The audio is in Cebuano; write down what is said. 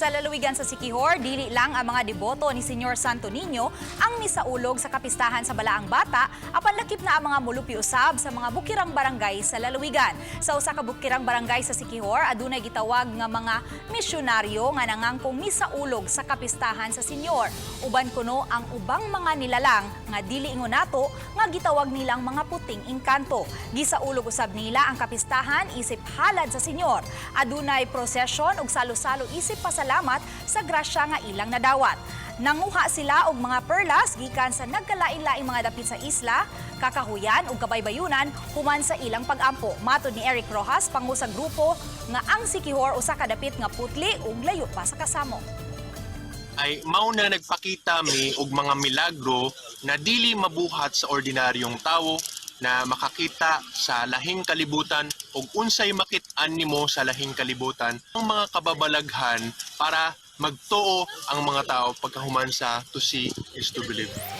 Sa lalawigan sa Siquijor, dili lang ang mga deboto ni Senyor Santo Niño ang misaulog sa kapistahan sa Balaang Bata, apan lakip na ang mga mulupi usab sa mga bukirang barangay sa lalawigan. Sa usa ka bukirang barangay sa Siquijor, adunay gitawag nga mga misyonaryo nga nangangkong misaulog sa kapistahan sa Senyor. Uban kuno ang ubang mga nilalang nga dili ingon nato nga gitawag nilang mga puting engkanto. Gisaulog usab nila ang kapistahan isip halad sa Senyor. Adunay prosesyon ug salo-salo isip pasalamat sa grasya nga ilang nadawat. Nanguha sila og mga perlas gikan sa nagkalain-laing mga dapit sa isla, kakahuyan ug kabaybayunan human sa ilang pag-ampo. Matod ni Eric Rojas, pangu sa grupo, nga ang Siquijor usa ka dapit nga putli ug layo pa sa kasamo. Ay mao na nagpakita mi og mga milagro na dili mabuhat sa ordinaryong tawo na makakita sa lahing kalibutan ug unsay makit-an nimo sa lahing kalibutan, ang mga kababalaghan para magtuo ang mga tao pagkahuman sa to see is to believe.